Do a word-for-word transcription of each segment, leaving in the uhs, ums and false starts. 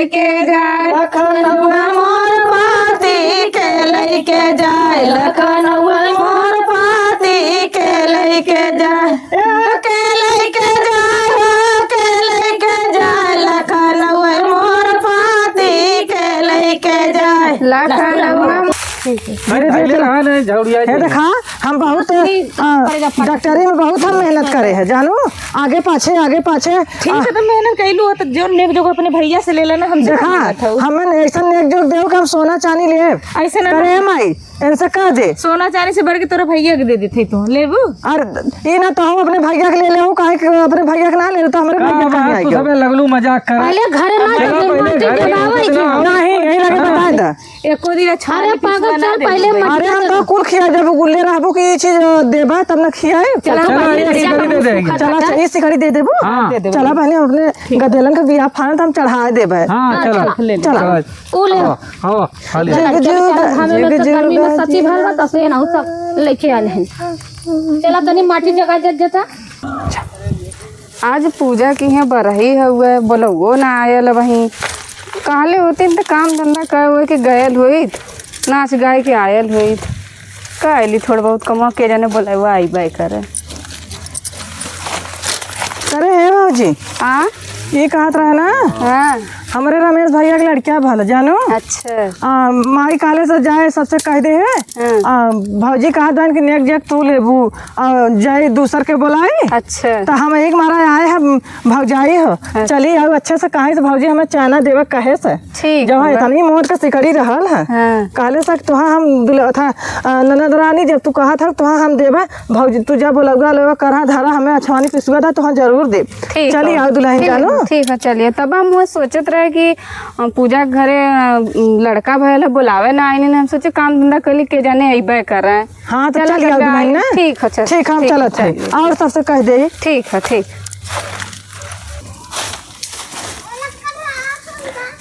के जाए। लखनऊ मोर पाती के लइके जाए, लखनऊ मोर पाती के लइके जाए, के लइके जाए, के लइके जाए, लखनऊ मोर पाती के लइके जाए। लखनऊ। अरे, अरे, देख, अरे, हाँ, नहीं, झौड़िया ये जी। देखा, हम बहुत, नहीं, आ, पड़ेगा, पड़ेगा। डॉक्टरी में बहुत हम मेहनत करे हैं, जानू, आगे पाछे, आगे पाछे। ठीक आ, है, तो मेहनत कइलू हो, तो जौन लेब, जो अपने भैया से ले लेना, हमसे देखा, कहाँ बात है? हमें ऐसा नेक जोक देव कि हम सोना चांदी लेब। ऐसे ना करे ना। माई, इनसे कह दे। सोना चांदी से बढ़ के तोरा भैया के दे देते तू, लेबू? और ये ना तो हम अपने भैया के ले ले, काहे कि अपने भैया के ना ले, तो हमरे का भैया बात, कहाँ तू आएगा? सबे लगलू मजाक कर। पहले घरे ना चलो, तो पहले माटी घरे जलावे चलो। की। नहीं, यही लगे बताए दा। एको दिन अच्छा अरे वाली पीस पागल, बना चल दे पहले दे। मत अरे हम तो कुल खिया, जब गुल्ले रहबो कि ये चीज देबा तब ना खियाए। चला चला, बहनी, ये चला सिकड़ी दे बहनी, देगी। चला, चला, ये सिकड़ी दे देबो। हाँ। दे देबो। चला बहनी, अपने गदेलन के बियाह फान त हम चढ़ा देबे। हाँ, हाँ, चला। चला, ले ले। चला। चला। ऊ ले। हाँ, हाँ, हाँ, ले। चला, जिग चला, जिग चला, हमें जिग लोग के जिग गर्मी में जिग सती भर बा, तसे ना उ सब लेके आले हैं। चला तनी माटी जगा जग जता। आज पूजा किहाँ बरही हउए, बोलउओ ना आयल अबहीं। कहले होतिन त काम धंधा करे हुए कि गयल होइत, नाच गाय के आयल होइत। कहली थोड़ बहुत कमवा के जाने बोलउआ आइबे करे। अरे हे भौजी, हाँ? ये कहत रहे ना, हाँ। हमरे रमेश भैया के लड़किया भल, जानू? अच्छा। आ, माई कहले से जाए सबसे कह दे है। हाँ। आ, भौजी कहत बहन कि नेक जेक तू लेबू, आ, जाए दूसर के बोलाई। अच्छा। तो हम एक मारा आए हैं भौजाई हो। हाँ। चली आओ अच्छे से कहे से भौजी हमें चाना देवे कहे से। ठीक जब बा। इतनी मोट के सिकड़ी रहल है। हाँ। कहले से तोहा हम दुल्हा था, आ, ननद रानी जब तू कहा था तोहा हम देबे भौजी, तू जा बोलउआ लेवा, करहा धरा, हमें अछवानी पिसुआ दा, तो हम जरूर देब। ठीक चली है। आओ दुल्हन ठीक, जानू। ठीक है, चलिए। तब हम वो सोचत रहे कि, अ, पूजा के घरे, अ, लड़का भयल है, बोलावे ना आइनी, हम सोचे काम धंधा कइली, के जाने अइबे करे। हाँ, तो चला चली आओ दुल्हन ना। ठीक है, चल, ठीक है, हम ठीक है, चलत है। चलिए। और सबसे कह दे। ठीक है, ठीक।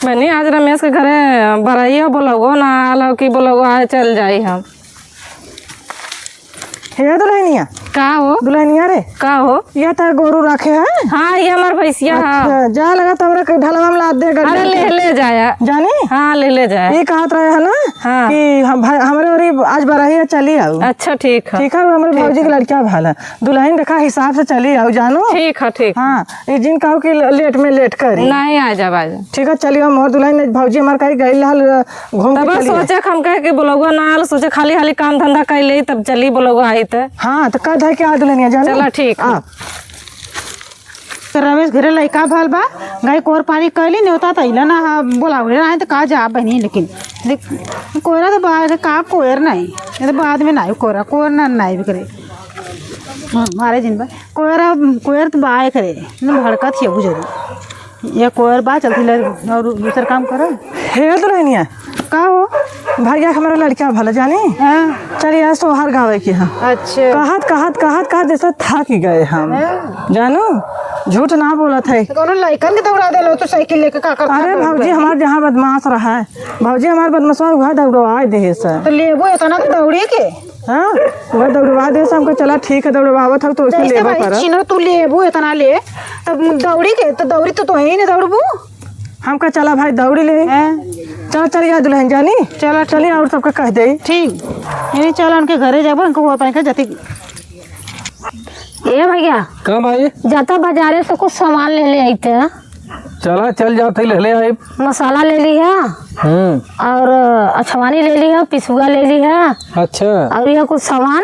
मैंने आज रमेश के घरे बरइया बोलउओ ना आल हो कि बोलउओ आए चल जाई हम। हे दुल्हनिया। का हो? दुल्हनिया रे। का हो? यह तार गोरू राखे है? हाँ, ये हमार भैंसिया है। अच्छा, जा लगा तो हमरा के ढलवा में लाद दे, गड्ढे अरे, में। ले, ले जाया। जानी? हाँ, ले, ले जाया। ये कहत रहे है ना हाँ। कि हम भाई, हमरे ओरी आज बरही है, चली आऊ। अच्छा, ठीक है। ठीक है, हमरे ठीक भौजी के है। लड़का भाला। दुल्हन देखा हिसाब से चली आऊ, जानो? ठीक है, ठीक। हाँ, ये जिन कहू कि लेट में लेट करी। नहीं, आ जाब, आ जाब। ठीक है, चली आऊ, मोर दुल्हन, भौजी हमार कहीं गई लाल घूम के तब चली सोचे हम कहे कि बोलउआ ना आल, सोचे खाली हाली काम धंधा कर ले, तब चली बोलउआ आई त। हाँ, तो कह दे कि आ दुल्हनिया जाने। चला, ठीक है। आ। तो रमेश घरे लइका भल बा, गई कोर पानी कैली, नेवता त अइला ना, हाँ, बोलावले ना, तो का जा बहनी, लेकिन देख, कोरा तो बाद का कोयर नहीं, ये तो बाद में नहीं कोरा, कोर ना नहीं बिकरे। हाँ, मारे जिन बा, कोयरा, कोयर तो बाय करे, न भड़कत हिया बुझरी। ये कोयर बा, चलती ले और दूसर काम करो। हे दुल्हनिया। का हो? भैया हमारा लड़का भला जानी। हाँ। चलिए आज सोहर गावे के हम। अच्छा। कहत, कहत, कहत, कहत जैसे थक गए हम। हाँ। जानो, झूठ ना बोलत है। तो कोनो लइकन के दौड़ा देलो तो साइकिल लेके का कर अरे भौजी, हमार जहाँ बदमाश रहा है, भौजी हमार बदमाशवा उहे दौड़वा देहे से। तो लेबो इतना तो दौड़ी के। हाँ, उहे दौड़वा देहे से, हमको चला ठीक है, दौड़वावत हऊ तो उसमें जैसे लेबो भाई करा। छिनर तू लेबो इतना ले, तब दौड़ी के, तो दौड़ी तो तोही ने दौड़बू। हमका चला भाई दौड़ी ले। हाँ। चला चल या दुल्हन जानी। चला ठीक। चलिए और सबका कह दे। ठीक। यही चला उनके घरे जाबो, उनको वो अपन के जति ए भैया, का भाई? जाता बाजारे से कुछ सामान ले ले आइते। चला, चल जात हई, ले ले आइब। मसाला ले ली है हम्म। और अछवानी ले ली है, पिसुआ ले ली है। अच्छा। और ये कुछ सामान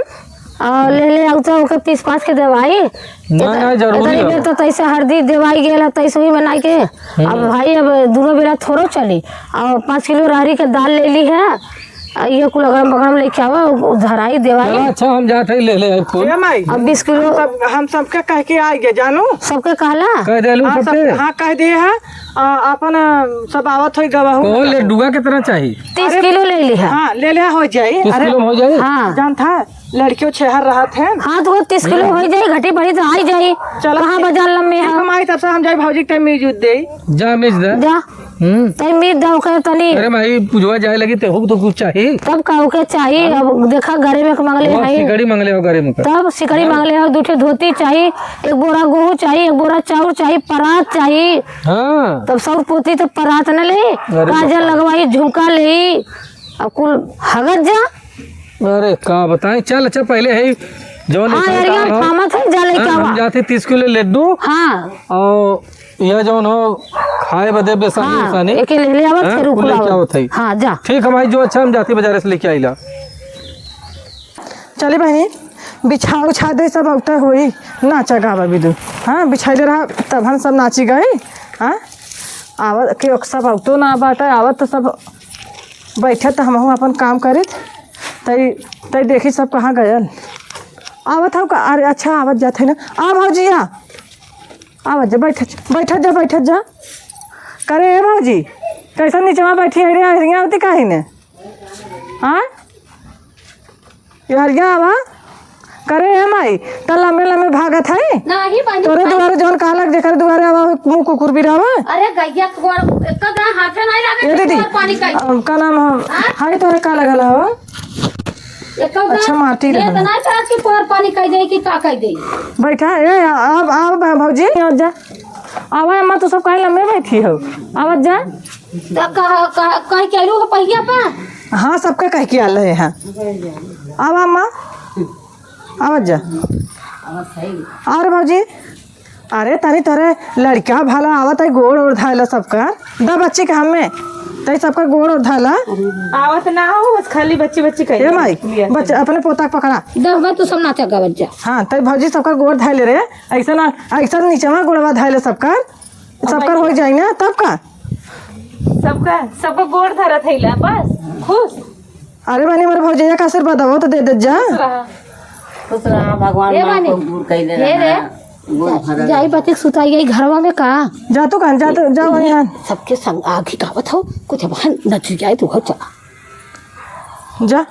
और ले ले आउ तो ओके पीस पास के देवाई। ना, इधर, ना, जरूरी इधर है। इधर तो तैसे हरदी देवाई गेल है, तैसे ही बनाई के। हम्म। अब भाई, अब दोनों बेला थोड़ो चली। और पाँच किलो रहरी के दाल ले ली है। आ, ये कुल अगड़म बगड़म लेके आवा, उ धराई देवाई। चला, अच्छा, हम जात हई, ले ले आइब कुल। ए माई, अब बीस किलो। हम सब, हम सबके कह के आइ गए, जानो। सबके कहला? कह देलू हाँ, सब, सबके? हाँ, कह दिए हैं। आ, अपन, आ, सब आवत होई गवाहू। कहो, लड्डुआ कितना चाही? तीस अरे, किलो ले ली है। हाँ, ले ले, हो जाई। तीस अरे, किलो में हो जाई? हाँ। जानत है, लड़कियों छेहर रहत हैं। हाँ, तो वो तीस किलो हो जाई, घटी बढ़ी तो आई जाई। चलो, कहाँ ठीक। बाजार लम्बे ठीक, है? हम आई तब से हम जाई भौजी के तनी मीज उज देई। जा मीज दे। जा। हम्म। तनी मीज दे ओके तनी। अरे माई, पूजवा जाए लगी तेहू तो कुछ चाही। तब का ओके चाही? हाँ। अब देखा घरे में के मंगले वो है। सिकड़ी मंगले हो घरे में का। तब सिकड़ी हाँ। मंगले हो, दू ठे धोती चाही, एक बोरा गोहूँ चाही, एक बोरा चाउर चाही, परात चाही। हाँ। तब सौर पोती तो परात न ले, अरे काजल बाबा। लगवाई, झुमका ले, अब कुल हगत जा। अरे का बताएं, चल अच्छा पहले है जौन हाँ, ऐसा यार, काम यार, हो। थामत है, जा लेके हाँ, आवा। हम जाते तीस किलो लड्डू। हाँ। और यह जौन हो खाए बदे बेसानी हाँ, उसानी। एके ले ले आवा, हाँ, फिर कुल उकुल लेके आवा। आवत है। हाँ, जा। ठीक है भाई, जो अच्छा हम जाते बाजार से लेके आइला। चली बहिनी, बिछा उछा दे सब, अउते होई, नाचा गावा बिदु। हाँ, बिछाइले रहा, तब हम सब नाची गई। हाँ, आवत के सब अउतो ना बाटे, आवत तो सब बैठे त हमहूँ अपन काम करित, तई, तई देखी सब कहाँ गयल। आवत हौ का? अरे अच्छा, आवत जात है ना। आ भौजी, आ, आवत जा, बैठत जा, बैठत जा, बैठत जा। करे ए भौजी, कैसन निचवा बैठी है रे, हियाँ आवती काहे ने? हाँ? यार, क्या आवा? करे ए माई, त लम्बे लम्बे भागत है। नाही, बहिनी, तोरे भाई। दुआरे जौन कहलक, जेकर दुआरे आवा, मुँह कुकुर बिरावा। अरे गैया, कुआर, एक तो गाय हाथे नहीं लागे, ए दीदी, कुआर पानी कई। अ, का नाम है? हाँ? हाय, तोरे का लगल हो? एक तो अच्छा, गाय माटी ये रहल। तो नहीं करत कि कुआर पानी कई दे कि का कई दे। बैठा, ए, अब, अब भौजी, आ जा। आवा अम्मा, तू सब काहे लम्बे बैठी हो? आवत जा। त कह, कह, कह के आइलू हो पहिया पा? हाँ, सबका कह के आल रहे हैं। आवा अम्मा, आवत जा। और भौजी, अरे तनी तोरे लड़का भला आवत है, गोड़ ओड़ धायला सबका। द बच्ची के हमें, तई सबका गोड़ ओड़ धायला। आवत ना हो, बस खाली बच्ची बच्ची कही। ए माई, लिया बच्चा चल। अपने पोता के पकड़ा। द बा, तू सब नाचा गावत जा। हाँ, तई भौजी सबका गोड़ धायले रे, ऐसा ना, ऐसा नीचवा गोड़वा धायले सबका। सबकर हो जाई ना, तब का? सबका, सबका गोड़ धरत है ला, बस, खुश। अरे बहिनी, हमारे भौजैया का आशीर्वाद हो तो दे दे जा। खुश रहा। खुश रहा, भगवान ए माँ बहिनी, को दूर कैले हे रे। रहना, गोड़ भरल। जाई बतिक सुताई गई घरवा में का? जा तू कहाँ, जा तू, जा वहीं हान। सबके संग आखी गावत हो, कुछ बहन नच जाए तू हो चला। जा।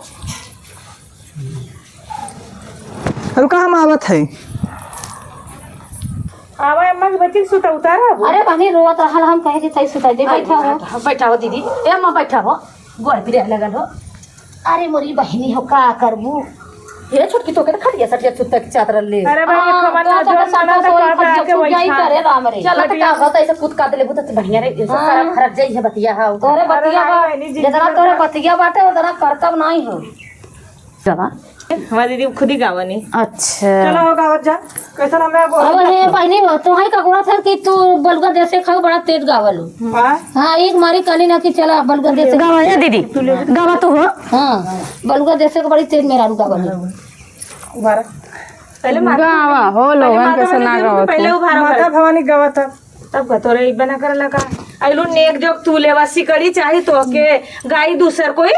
रुका, हम आवत है। आवा अम्मा के बच्ची के सुता उतारा अब। अरे बहनी, रोवत रहल, हम कहे कि सही सुता दे, हाँ, बैठा हो। हाँ, बैठा हो दीदी। ए अम्मा, बैठा हो। गोड़ पिरे लगल हो। अरे मोरी बहनी हो, का करबू? हे छोटकी, तोके त खटिया सटिया सुत्ता के चादर ले। अरे भाई, हाँ, एक हमार तो नाजोन चादर बना साटा त सोई बाबा फटिया आके सुत जाई, बैठा। करे राम रे। चल, त खटिया का होता, ऐसे कूद काद लेबू त बढ़िया रे, ऐसे हाँ। सारा फरक जाई है बतिया, हाँ। तोरे अरे बतिया भाई, बा, बहनी, जिंदगी जितना भर तोरे का बतिया बाटे, उतना करतब नाई हो। चला। हमार दीदी खुद ही गावनी। अच्छा। चला हो गावत जा। कैसन हमें अब गोहर हे बहिनी, तोहई का गोहर था कि तू बलुआ देसे खाऊ, बड़ा तेज गावल हो। हाँ? हाँ, एक मारी कहली ना कि चला बलुआ देसे। गावा ए दीदी, गावा तू हो। हाँ, बलुआ देसे के बड़ी तेज मेहरारू गावल हो। उभारा। पहले माता गावा हो, पहले लोगन माता कैसे वाली ना देवी गावत पहले हो। उभारा माता भवानी गावा था। तब का तोरे ई बना करला का? अइलू नेक जोग तू लेवा, सिकड़ी चाही तोके, गाई दूसर कोई?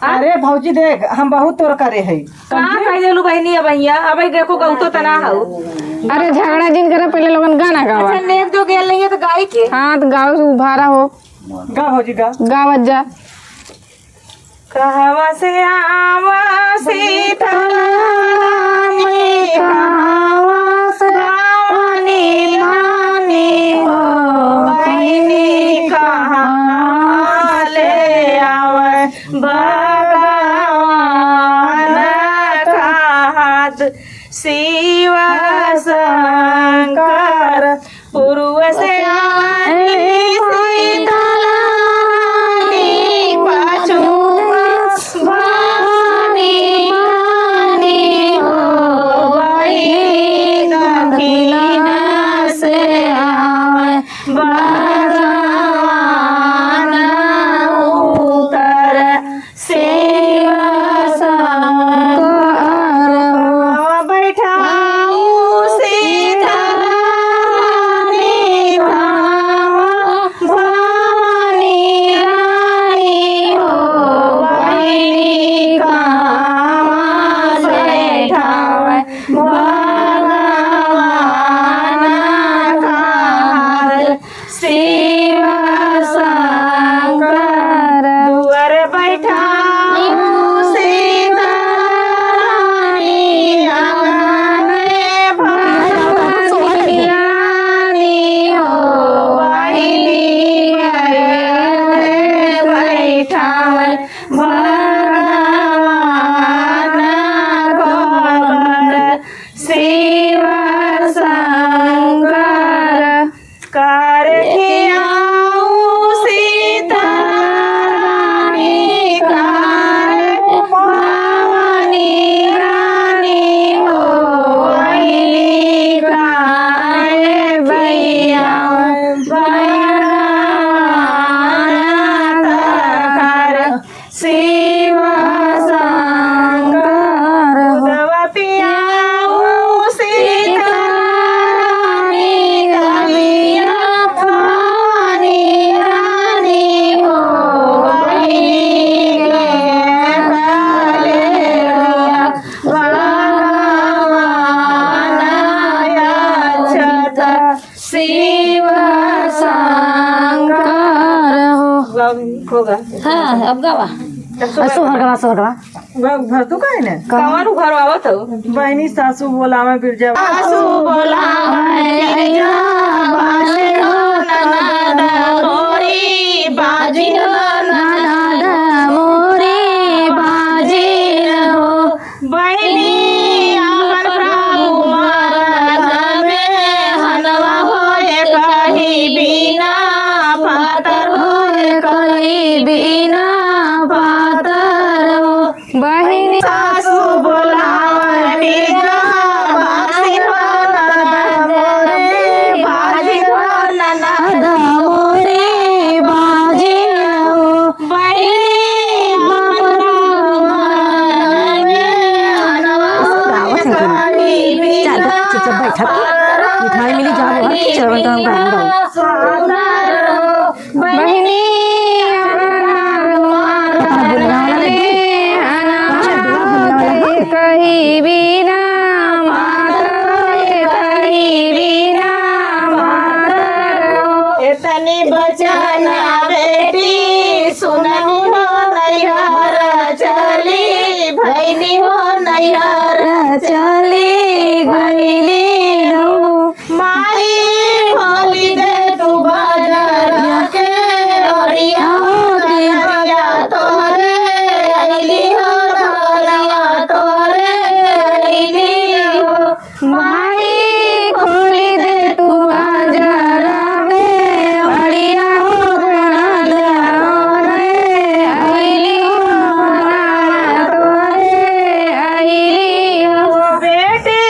आ? अरे भौजी देख, हम बहुत तोर करे है। कहाँ कह देलू बहिनी अब भैया? अब देखो गऊ तो तना हऊ। अरे झगड़ा जिन करे, पहले लोगन गाना गावा। अच्छा नेक जोग गेल नहीं है तो गाई के? हाँ तो गाओ, उभारा हो। गा भौजी गा। गावत जा। कहवा से आवा शीतल रानी, कहवा से भवानी मानी हो, बहिनी कहाँ ले आवे भगवान कहात शिव शंकर। पूर्व से आनी शीतल रानी, पश्चिम भवानी मानी हो, वही दक्षिण से आवे भगवान। गावा, गावा। हाँ, अब गावा। आ, सोहर गवा, सोहर गवा। भ-, भर तू काहे ने? का? कवर उभरवावत हो। बहिनी सासू बोलावे बिरजा। सासू बोलावे बिरजा, बाजे हो ननद मोरी, बाजे हो ननद मोरी, बाजे हो। बहिनी आपन प्रभु मरद में हनवा होए कही बिना पातर होए कही बिना पातर हो। बहिनी सासू बोलावे बिरजा, बासी हो ननद मोरे, बाजी हो ननद मोरे, बाजी हो। बहिनी बाबा गावत है कि नहीं? चल, चुपचाप बैठा। मिठाई मिली, जा बाहर, खिचड़ा बनता, हम गाना गाओ। बहिनी अपना बुलावे, कही बिना मातर, कही बिना मातर। एतनी बचन बेटी सुननी हो नैहर चली, भैनी हो नैहर चली गईली हो। माई खोली दे तू बाजार के ओरिया हो, दरिया तोहरे अइली हो, दरिया तोहरे अइली हो। माई खोली दे तू बाजार के ओरिया हो, दरिया तोहरे अइली हो, दरिया तोहरे अइली हो। बेटी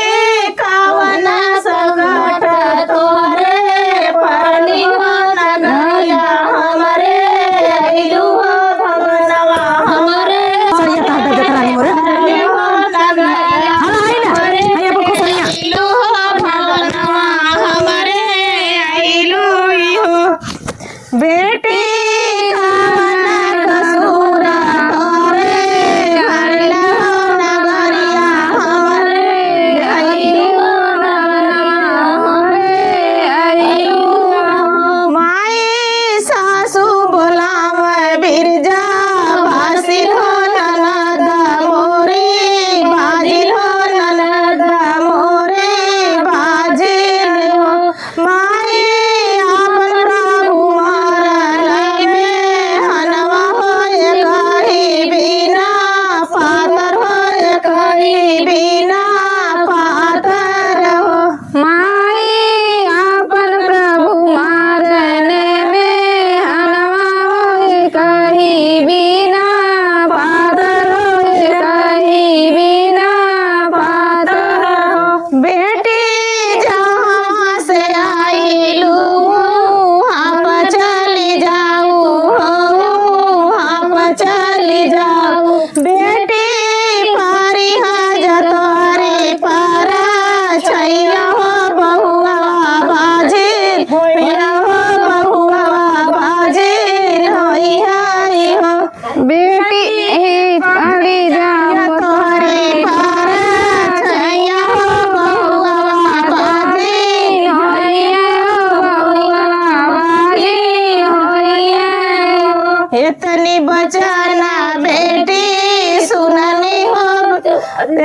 कवन संकट तोहरे परनी हो ननैया हमरे, अइलू हो भवनवा हमरे। सरिया कहाँ पे जतरा नहीं हो रे? अइलू हो ननैया हाँ, आई ना। हमरे, आई अपन को सरिया। अइलू हो भवनवा हमरे, अइलू हो। बेटी कवन कसूर तोरे, अइलू नगरिया हमरे, अइलू नगरिया हमरे, अइलू। माई सासू बोलावे बिरजा, बासी हो ननद मोरी, बाजी हो ननद मोरी, बाजी हो। माई आपन प्रभु मरद में हनवा होए कही बिना पातर होए कही बिना पातर हो। माई आपन प्रभु मरद में हनवा होए कही बिना पातर होए कही बिना पातर हो। बेटी जहाँ से आइलू, वहाँ पर चली जाऊ हो, वहाँ पर चली जाऊ। बेटी पारी है जतोरी पारा, छैया हो बहुआ बाजी, होइया हो बहुआ बाजी, होइया हो। बेटी ही पड़ी जाओ तोहरे पारा, छैया हो बहुआ बाजी, होइया हो बहुआ बाजी, होइया हो। एतनी बचना बेटी सुननी हो,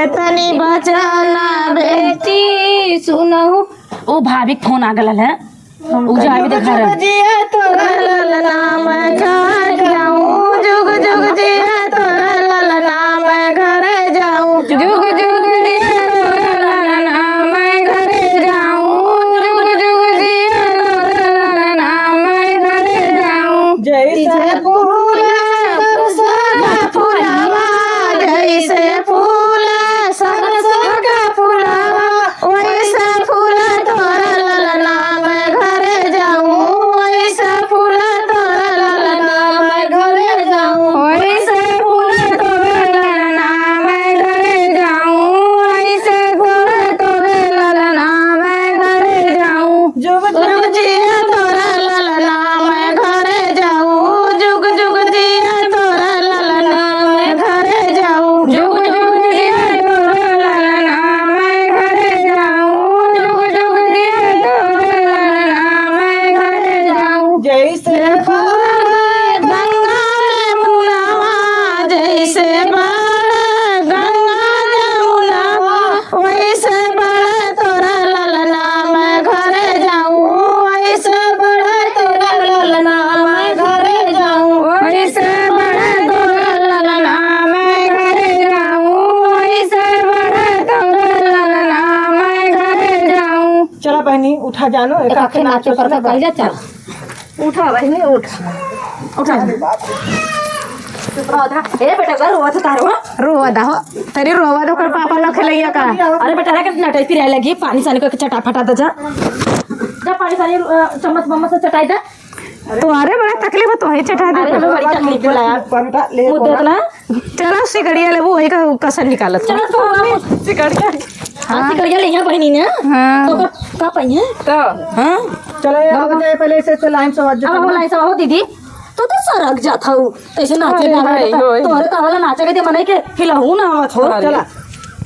एतनी बचना बेटी सुनहु। ओ भाभी, फोन आ गलल है। उ जाबी देखा रहे। जिया तोरा ललना मैं घर जाऊं, जुग जुग जिया तोरा ललना मैं घर जाऊं, जुग जुग जिया तोरा ललना मैं घर जाऊं, जुग जुग जिया तोरा ललना मैं घर जाऊं। जैसे फूल सरसों का फुलवा, जैसे फूल सरसों का फुलवा, वैसे फूल तोरा ललना मैं घर जाऊं, वैसे फूल तोरा ललना मैं घर जाऊं, वैसे फूल तोरा ललना मैं घर जाऊं, वैसे फूल तोरा ललना मैं घर जाऊं। जुग जुग जिया तोरा ललना मैं घर जाऊं, जुग जुग जैसे बड़े गंगा जमुना, वैसे बड़े तोरा ललना मैं घरे जाऊँ, वैसे बड़े तोरा ललना मैं घरे जाऊँ, वैसे बड़े तोरा ललना मैं घरे जाऊँ, वैसे बड़े तोरा ललना मैं घरे जाऊँ। चला बहिनी, उठा जानो, एक एक आखे आखे नाचे नाचे पर सुना तो बा। पहिले चल। उठा बहिनी, उठ। उठा। चुप रहो, उठा। ए बेटा, का रोवत तारो? रोवा दा हो। तेरी रोवा दा, ओकर पापा ना खेलैया का? अरे बेटा, रे के नटाई पिराए लगी, पानी सानी को चटा फटा दे जा। जा पानी सानी, अ, चम्मच बम्मच से चटाई दे। तुम्हारे बड़ा तकलीफ है, तो ही चटा दे। अरे, हमें बड़ी तकलीफ है यार। पंखा ले मुँह देख ला। चलो, सिकड़िया लेबू, वही का कसर निकालत हो। चलो, तो हम सिकड़िया। हाँ, हाँ। सिकड़िया ले यहाँ बहिनी ने। हाँ। तो का, का पाई है? तो? हाँ। चलो, ये आओ। आवाज आए, पहले इसे, इसे लाइन से आवाज अब हो, लाइन से हो दीदी। तू तो सरक जात हऊ। तैसे नाचे अरे, गावे हाय, तो होय। तोहरे का वाला नाचे के दे मनई के हिलहू ना आवत हो। अरे। चला।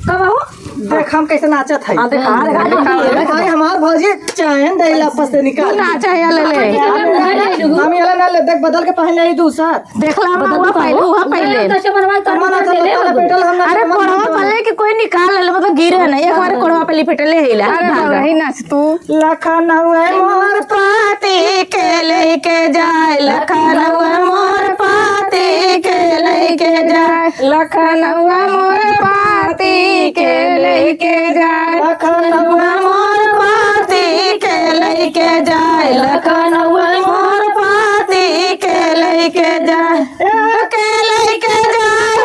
कब हो? देख हम कैसे नाचत है। हाँ, देखा, देखा, देखा। देखा, हमार भौजी चैन देला पस से निकाल। तू नाचा है, ले ले। हम ये ना ले, देख बदल के पहन ले दूसर। देख ला, बदल हुआ के पहले, पाओ। हुआ पहले। कैसे बनवाई तो मना तो ले ले। पहले पेटल हम ना अरे, मना कोढ़वा तो। पहले कि कोई निकाल ले, मतलब गिरे ना, एक बार कोढ़वा पहले पेटले हिला। अरे, भागा। वही नाच तू। लखनऊ मोर पाती के लेके जाए, लखनऊ मोर पाती के लेके जाए। लखनऊ मोर पाती के लेके जाए। लखनऊ मोर पाती के लेके जाए। लखनऊ मोर पाती के लेके जाए। के लेके जाए,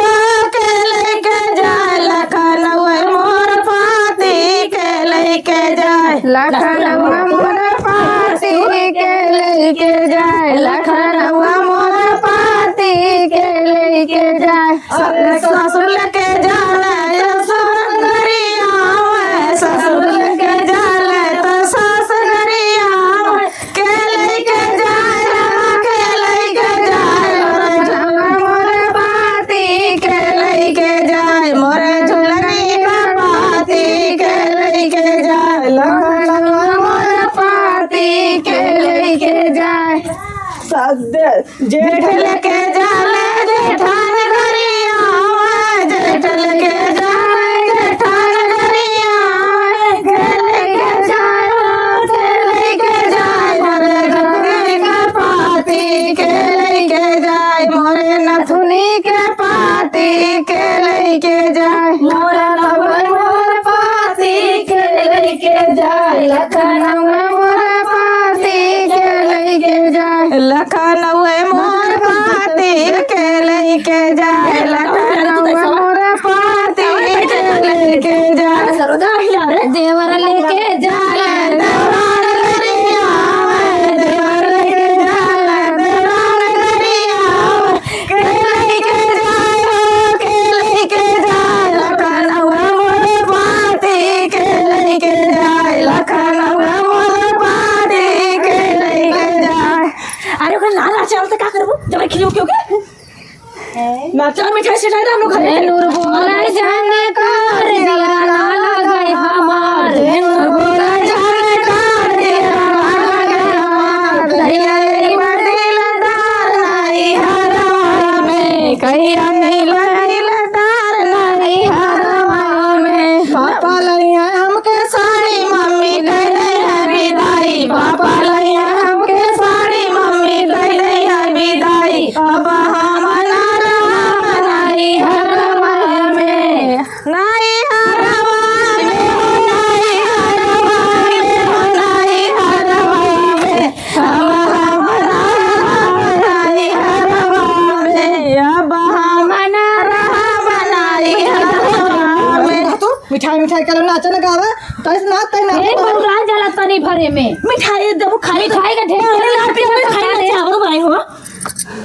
के लेके जाए। लखनऊ मोर पाती के लेके जाए। लखनऊ मोर पाती के लेके जाए। लखनऊ मोर पाती के लेके जाए। अरे ससुर लेके जाले, ससुर घरी आवे, ससुर लेके जाले, तो सास घरी आवे। के लेके जाए, रामा के लेके जाए, मोरे झुलवा मोरे पाती के लेके जाए, मोरे झुलनी का पाती के लेके जाए, लखनऊ मोरे पाती के लेके जाए। सास दे जेठ लेके जाले, जेठान घरी आवे, जेठ लेके जाले, जेठान घरी आवे, के लेके जाए, के लेके जाए, मोरे झुलनी का पाती के लेके जाए, मोरे नथुनी के पाती के लेके जाए, मोरे नवल मोर पाती के लेके जाए, लखनऊ मोर पाती के लेके जाए। लखनऊ मोर पाती के लेके जाए, लखनऊ मोर पाती के लेके जाए। देवर लेके जाए, देवर लेके जाए, देवर लेके जाए, देवर लेके जाए। के लेके जाए हो, के लेके जाए, लखनऊ मोर पाती के लेके जाए, लखनऊ मोर पाती के लेके जाए। अरे ओकरा ना नाचे आवत त का करबू? जब खियो क्यों के? ना चल मिठाई से नहीं रहनो घर ए में। नूर बोला जाने कर दिया ना लगे हमार। ए नूर बोला जाने कर दिया ना लगे हमार। दहिया रे बदिलदार नहीं हरवा में। कहिया मिलल दिलदार नहीं हरवा में। पापा लइया हमके साड़ी मम्मी कह दे है विदाई। पापा लइया हमके साड़ी मम्मी कह दे है विदाई। अब हम ना रहब नैहरवा में। नैहरवा में हो, नैहरवा में हो, नैहरवा में। अब हम ना रहब नैहरवा में। अब हम ना रहब नैहरवा में। तू मिठाई, मिठाई कलम नाचे न गावे, तैस ना, तै ना। ए, बउरा जाला तनी भरे में। मिठाई देबो खाई। मिठाई का ढेर अरे, सारा लापी में खाई ना दे। चावल बनाई हो।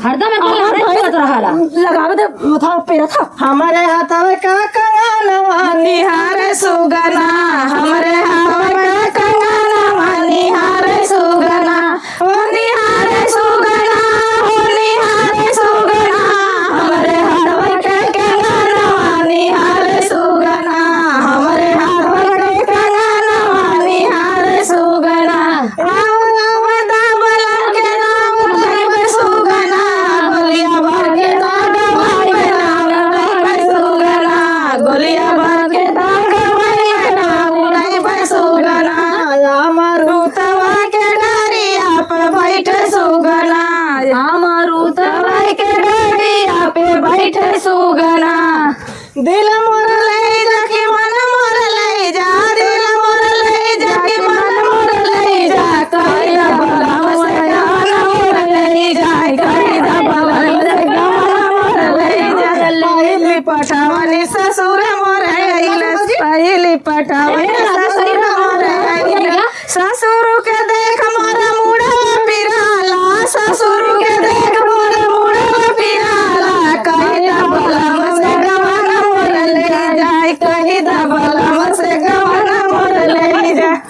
हरदम अपन और लहरे भाई चलत रहाला। लगावे दे, बताओ, पेरा था। हमरे हाथवे का कंगनवा निहारे सुगना, हमरे हाथवे का कंगनवा निहारे सुगना, ओ निहारे सुगना, ओ निहारे सुगना, हमरे हाथवे के कंगनवा निहारे सुगना, हमरे हाथवे के कंगनवा निहारे सुगना। आवा, आवा, दाबला के नाम धरबे सुगना, बोलिया भर के दाबला के नाम उतवाई के डोलिया पे बैठे सुगना। दिल मोर ले जाके मन मोर ले जा, दिल मोर ले जाके मन मोर ले जा, कहि दा बलम से गवना मोर ले जा, कहि दा बलम से गवना मोर ले जा। पहिली पठवनी ससुर मोर अइलस, पहिली पठवनी ससुर मोर अइलस। ससुर के देख मोर मुड़वा पिराला, ससुर के देख मोर मुड़वा पिराला, कहि दा बलम से गवना मोर ले जाए, कहि दा बलम से गवना मोर ले जाए।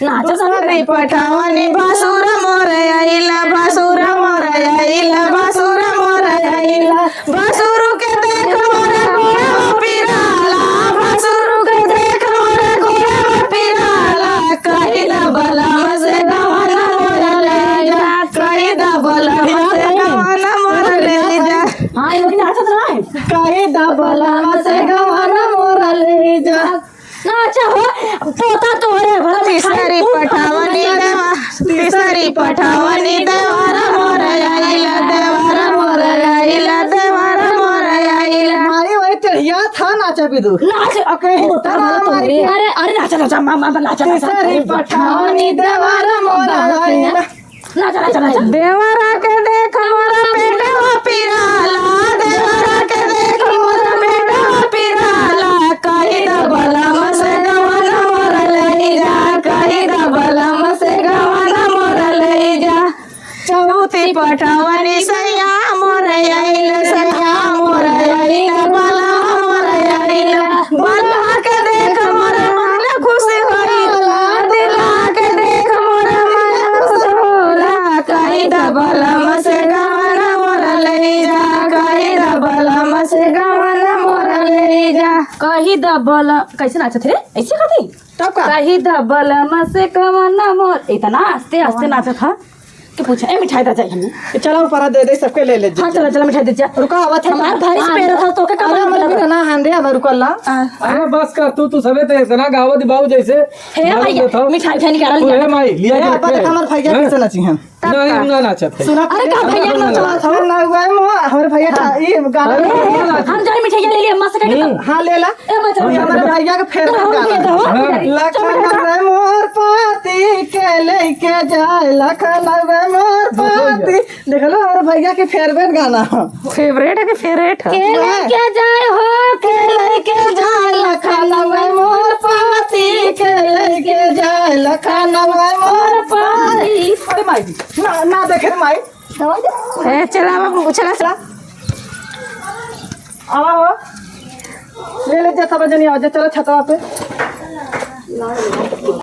नाचो सन। ससुरी पठवनी भसुर मोर अइला, भसुर मोर अइला, भसुर मोर अइला। भसुर के देख मोर गोड़वा पिराला, भसुर के देख मोर गोड़वा पिराला। कहि दा बलम से गवना मोर ले जा, कहि दा बलम से गवना मोर ले जा। हाँ, ये लोग नाचत ना है। कहि दा बलम से गवना मोर ले जा। नाचा हो, पोता तोहरे भला तीसरी पठवनी देवा, तीसरी पठवनी देवारा मोर आइला, देवारा मोर आइला, देवारा मोर आइला। माई वही टेढ़िया था नाचा बिदु। नाच, अके पोता भला तोहरे। अरे, अरे नाचा, नाचा, मा, मा, मा, नाचा, नाचा। तीसरी पठवनी देवारा मोर आइला। नाचा, नाचा, नाचा। देवरा के देख मोरा पेटवा पिराला, देवरा के देख मोरा पेटवा पिराला, कहि दा बलम से गवना मोर ले जा, कहि दा बलम से गवना मोर ले जा। चौथी पठवनी सैया मोर आइल, सैया मोर आइल, बलम मोर आइल, बलहा के देख मोर मन खुश होइला, दिलहा के देख मोर मन खुश होला, कहि दा बलम से गवना मोर ले जा, कहि दा बलम से गवना मोर ले जा। कहि दा बलम, कैसे नाचत रे? ऐसे खाती? तब का? कहि दा बलम से गवना मोर, इतना आस्ते आस्ते नाचत हा। के पूछा, ए, मिठाई दा जाई हमने। ए, चला ऊपर दे दे, सबके ले ले हाँ, जा। चला, चला, मिठाई दे जा। रुका, आवत है। हमार भाई से हाँ। पैर था, तो के अरे, कमर हमर लगा। बेटा ना, हां दे, हमर रुकल ला। आ। अरे, बस कर, तू, तू सबे ते इतना गावत बाऊ जैसे हे गावत भैया, देता। मिठाई, मिठाई निकाल तू, लिया। हे माई, लिया ए, के आपा रखे। देख, हमर भैया हैं? कैसे नाची हैं? तब नहीं, का? हम ना नाचत है। सुना, अरे, का भैया ना नाचत है? हमर भैया का, ई गाना अरे, हम जाई मिठाई ले लिए, मस्त करके हम्म। हाँ, ले ला। ए, बच्चा, ये हमारे भैया के फेर तो हम गाना। ये तो हम हाँ। लखनऊ रे मोर पाती के लेके जाए, लखनऊ रे मोर पाती। देख लो, हमारे भैया के फेवरेट गाना। फेवरेट है कि फेवरेट है? के लेके जाए हो, के लेके जाए, लखनऊ रे मोर पाती, के लेके जाए, लखनऊ रे मोर पाती। अरे माई, ना, ना देखे रे माई। ए, चला बाबू, चला, चला। आवा हो। ले ले जा, सब जनी आवा जा, चलो छतवा पे।